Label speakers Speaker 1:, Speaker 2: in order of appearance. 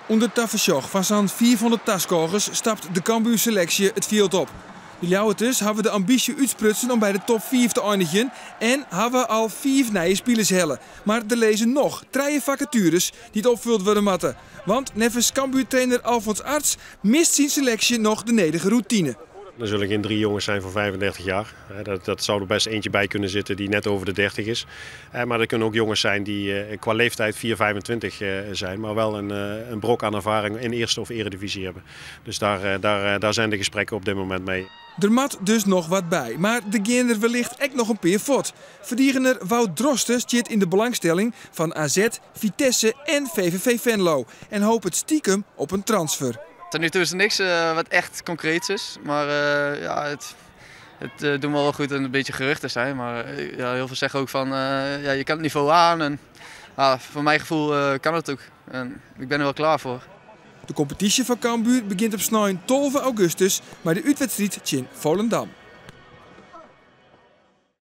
Speaker 1: Under tafersjoch fan sa'n 500 taskôgers stapt de Cambuur-seleksje it fjild op. De Ljouwerters hawwe de ambysje útsprutsen om by de top 5 te einigjen en hawwe al 5 nije spilers helle. Mar der lizze noch 3 fakatueres dy't opfuld wurde moatte. Want neffens Cambuur-trainer Alfons Arts mist syn seleksje noch de nedige rûtine.
Speaker 2: Er zullen geen 3 jongens zijn van 35 jaar. Dat zou er best eentje bij kunnen zitten die net over de 30 is. Maar er kunnen ook jongens zijn die qua leeftijd 4, 25 zijn, maar wel een brok aan ervaring in eerste of eredivisie hebben. Dus daar zijn de gesprekken op dit moment mee.
Speaker 1: Der moat dus noch wat by, mar der geane der wellicht ek noch in pear fuort. Ferdigener Wout Droste stiet yn de belangstelling fan AZ, Vitesse en VVV Venlo en hopet stikem op in transfer.
Speaker 3: Tot nu toe is er niks wat echt concreets is, maar ja, het doet me wel goed en een beetje geruchten zijn. Maar ja, heel veel zeggen ook van, ja, je kan het niveau aan en voor mijn gevoel kan het ook. En ik ben er wel klaar voor.
Speaker 1: De kompetysje fan Cambuur begjint op snein 12 augustus mei de útwedstriid tsjin Volendam.